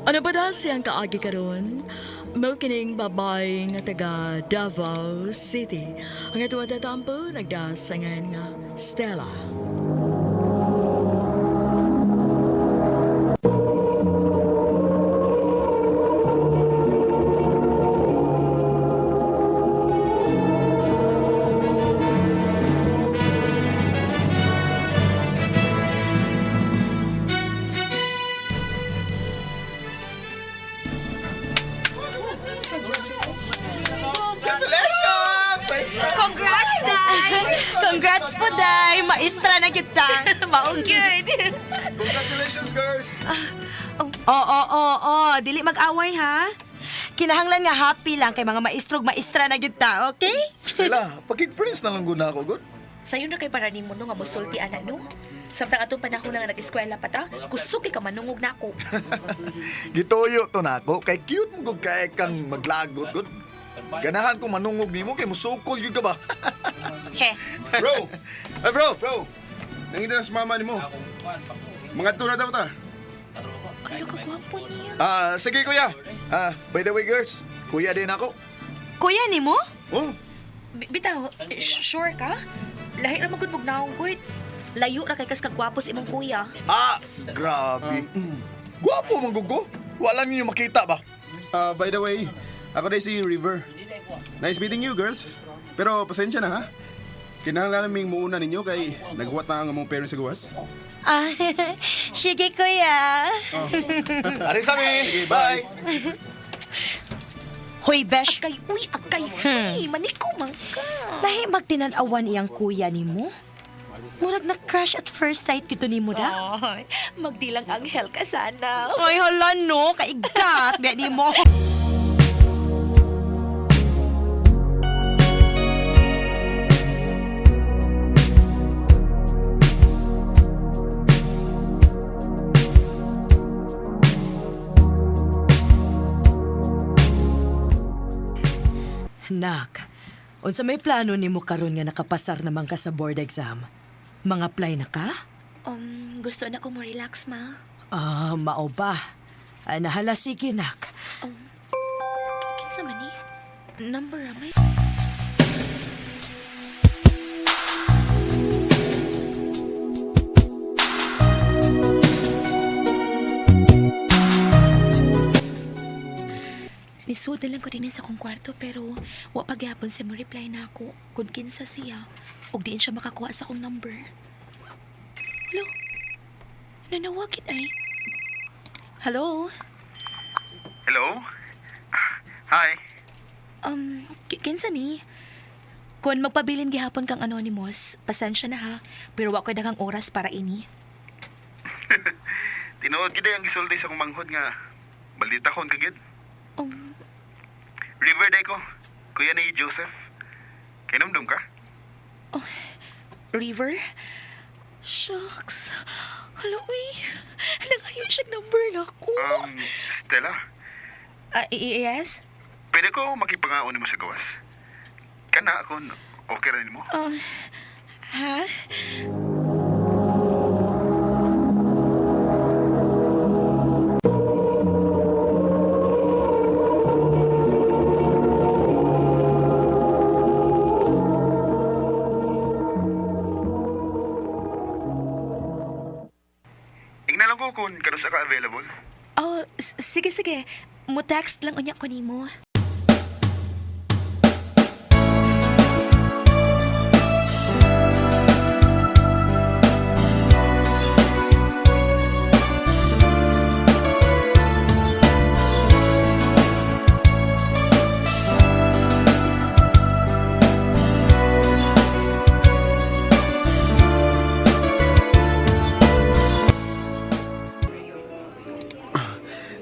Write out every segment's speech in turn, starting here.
Ano ba da siyang kaagi karon? Mao kining babae nga taga Davao City. Ang ato tatampo nagdasangan nga Stella. Congratulations! Maestra! Congrats, Day! Congrats po, Day! Maestra na kita! Maong gyud. Congratulations, girls! Oo, oo, oo. Dili mag-away, ha? Kinahanglan nga happy lang kay mga maestrog maestra na kita, okay? Stella, pagkig-friends na lang guna ako, good? Sayo na kay para nimo no nga mosulti ana no. Samtang atong panahon na nga nag-eskwela pa ta, kusog kay ka manungog nako. Gituyo to na ako, kay cute mo gud kay kang maglagot, good. Ganahan ko manungog nimo kay musukol gyud ka ba? He. Bro! Hey, bro. Bro! Nangita na sa mama ni mo. Mga tuna daw ta. Ay, kagwapo niya. Ah, sige kuya. Ah, by the way, girls, kuya din ako. Kuya ni mo? Oh, Bitaw, sure ka? Lahi ra man gud mugnaong gud. Layo ra kay kas kagwapo sa imong kuya. ah, grabe. Gwapo man gugo. Wala ninyo makita ba? Ah, by the way, ako na si River. Nice meeting you, girls. Pero pasensya na ha. Kinahanglan naming muuna ninyo kay naghuwat na ang among parents sa gawas. Ah, sige, kuya. Ari sa mi. Sige, bye. Hoy, Besh. Agkay, uy, agkay. Uy, maniko man ka. Lahi magtinan-awan iyang kuya ni mo? Murag na crush at first sight kito ni mo da? Ay, magdilang anghel ka sana. Ay, hala no, kaigat, biya ni mo. Nak, unsa may plano nimo karon nga nakapasar naman ka sa board exam? Mga apply na ka? Gusto na ko mo relax, ma. Ah, mao ba? Ah, nahala sige, nak. Kinsa man ni? Number ra may. Nisud na lang ko din sa akong kwarto pero wa pa gyapon siya mo reply na ako kung kinsa siya ug diin siya makakuha sa akong number. Hello? Nanawagin ay. Hello? Hello? Hi. Kinsa ni? Kung magpabilin gihapon kang anonymous, pasensya na ha, pero wa ko daghang oras para ini. Tinuod gid ang gisulti sa akong manghod nga balita kon kagid. River day ko. Kuya ni Joseph. Kinumdum ka? River? Shucks. Hala, uy. Nangayon siya number na ko. Stella, Yes? pwede ko makipangaon nimo sa gawas. Kana akon okay ra nimo? Ha? Ingnan lang ko kung kanusa ka available. Oh, sige, sige. Mo-text lang unya ko nimo.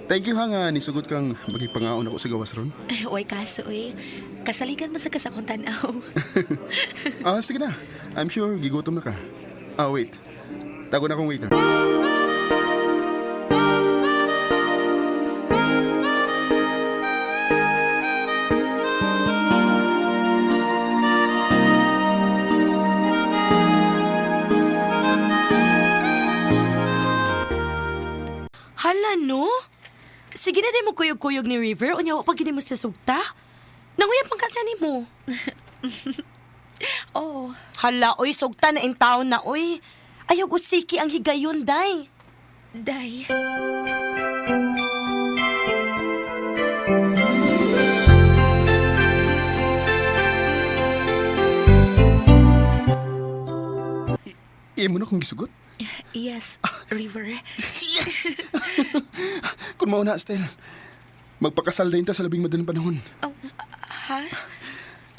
Thank you ha nga nisugot kang magigpangaon ako sa gawas ron. Ay, uy, kaso eh. Kasaligan man sa kasakong tanaw. Ah, sige na. I'm sure gigutom na ka. Ah, wait. Tago na akong waiter. Hala no? Sige na din mo kuyog-kuyog ni River, unya wa pa gini mo sa sugta. Nanguyab man ka sa nimo. Oh, Hala, oy, sugta na in town na, oy. Ayaw usiki ang higayon, day. Day. Imo na kong gisugot. Yes, River. Yes! Kung mauna, Stella. Magpakasal din ta sa labing madaling panahon. Oh, ha?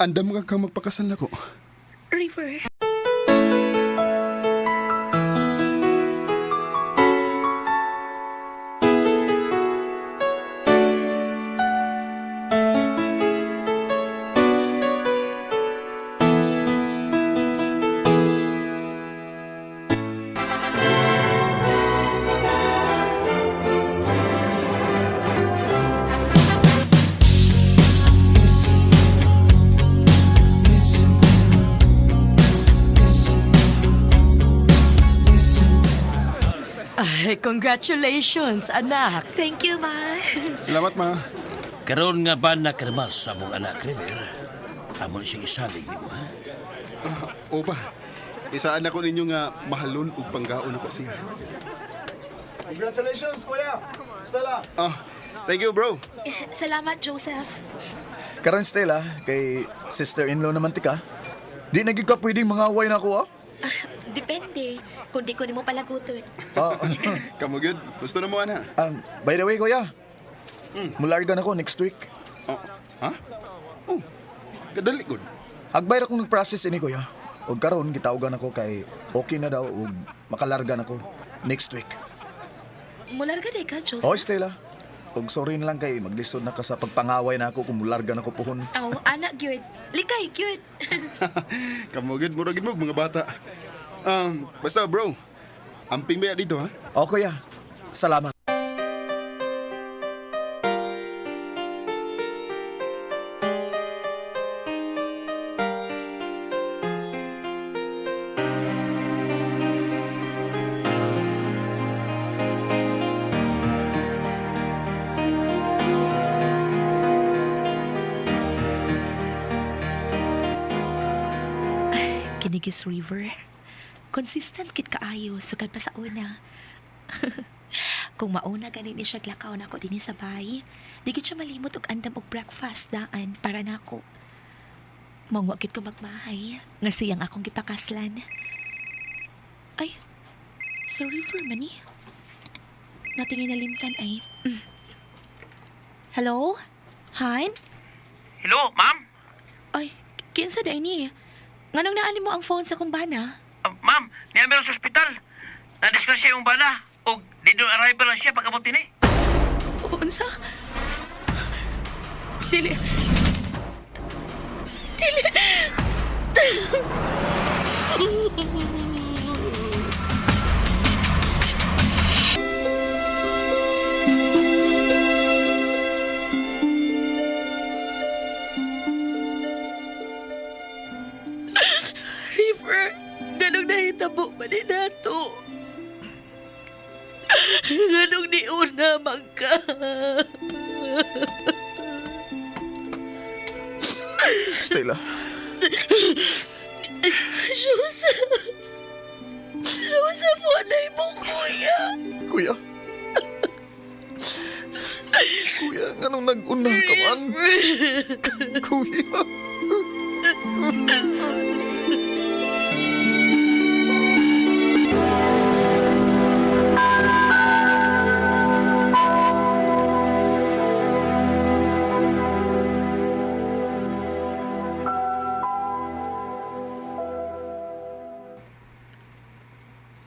Andam ka kang magpakasal nako. River. Ay, congratulations, anak. Thank you, ma. Salamat, ma. Karon nga ba na karmal sa among anak, River? Amo na siyang isalig nimo, ha? Opa, isaan ako ninyo nga mahalon ug panggaon ako siya. Congratulations, kuya. Stella. Ah, thank you, bro. Salamat, Joseph. Karon Stella, kay sister-in-law naman tika. Di na gyud ka pwedeng mangaway na ako, ah. Ah, depende. Kung di ko nimo palagutot. Ah, Kamo good. Gusto na mo, ana. by the way, kuya. Mularga na ko next week. Oh, ha? Oh, kadali good. Agbay ra kong nag-process ini, kuya. Og karon gitawagan ako kay okay na daw og makalarga na ko next week. Mularga day ka, Joseph. Oy, Stella. Og sorry na lang kay maglisod na ka sa pagpangaway na ako kung mularga na ko puhon. Oh, anak, gyud. Likay, gyud. Kamo good, mura gid mo og mga bata. Basta bro, amping ba dito ha? O kuya, salamat. Kinigis River. Consistent kit kaayo sukad pa sa una. Kung mauna gani ni siya glakaw nako dinhi sa bahay, di gid siya malimot og andam og breakfast daan para nako. Mangwa gid ko magmahay nga siyang akong gipakaslan. Ay, sa River man ni. Natingin na limtan ay. Hello? Han? Hello, ma'am? Ay, kinsa day ni? Nganong naali mo ang phone sa kumbana? Ah, ma'am, niya meron sa ospital. Nadisgrasya yung bana. O, di doon arrival lang siya pag-abot din eh. Unsa? Dili. Dili. River, ganong nahitabo ba ni nato? Ganong niuna man ka? Stella, Joseph! Joseph, walay mo, kuya! kuya. Kuya, nganong nag-una ka man? Kuya.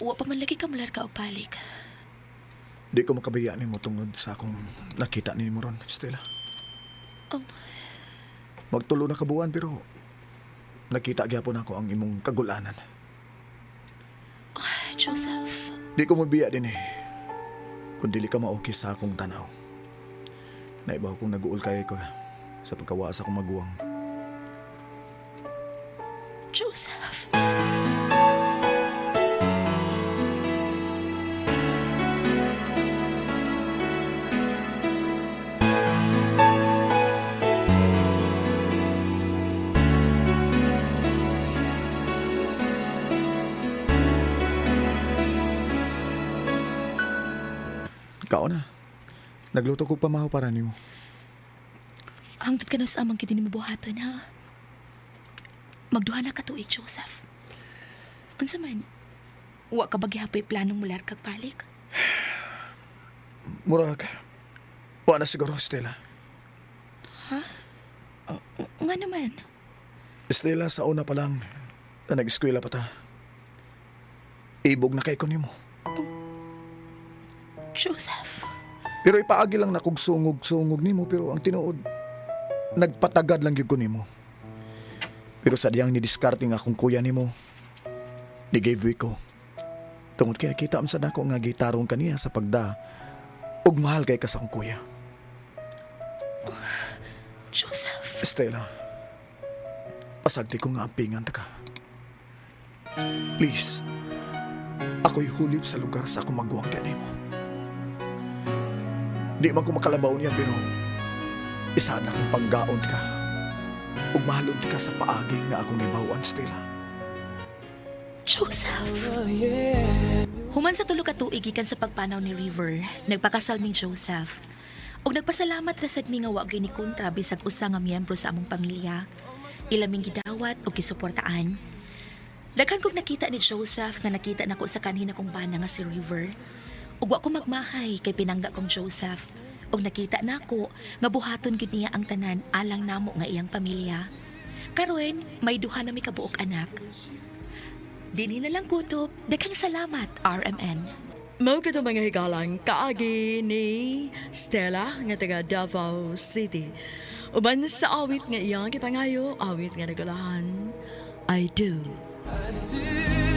Wa pa man lagi ka mularga og balik. Di ko makabiya nimo tungod sa akong nakita nimo ron, Stella. Oh. Magtulo na kabuan pero nakita gyapon ako ang imong kagulanan. Joseph, Di ko mabiya din eh. Kung dili ka maokay sa akong tanaw. Naibaw kong nag-uol kayo ko sa pagkawa sa akong maguwang. Joseph. Nagluto ko pamahaw para nimo. Hangtod ka na sa amang gyud nimo buhaton, ha? Magduha na ka tuig, Joseph. Unsa man? Wa ka ba gihapoy planong mular kag balik? Murag, wa na siguro, Stella. Nga naman. Stella, sa una pa lang, na nag-eskwela pa ta. Ibog na kay ko nimo. Joseph. Pero ipaagi lang na kog sungog-sungog nimo pero ang tinuod nagpatagad lang gyud ko nimo. Pero sa diyang ni-diskarte nga akong kuya nimo, ni gave way ko. Tungod kay nakita man sa nako nga gitarong kaniya sa pagda ug mahal kay ka sa akong kuya. Joseph. Stella, pasagdi ko nga ampingan ta ka. Please, ako'y hulip sa lugar sa akong maguwang kanimo. Di man ko makalabaw niya pero isa na akong panggaon ka. Ug mahalon ka sa paagi nga akong nibawaan, Stella. Joseph. Human sa tulo ka tuig gikan sa pagpanaw ni River, nagpakasal mi Joseph. Ug nagpasalamat ra sad mi nga wa gyud ni kontra bisag usa nga miyembro sa among pamilya. Ilaming gidawat ug gisuportaan. Daghan kog nakita ni Joseph nga nakita nako sa kanhin akong bana nga si River. Ug wa ko magmahay kay pinangga kong Joseph. Ug nakita nako nga buhaton gyud niya ang tanan alang namo nga iyang pamilya. Karon may duha na mi kabuok anak. Dini na lang kutob, daghang salamat, RMN. Mao kato mga higalang kaagi ni Stella nga taga Davao City. Uban sa awit nga iyang gipangayo, awit nga nagulahan, I do. I do.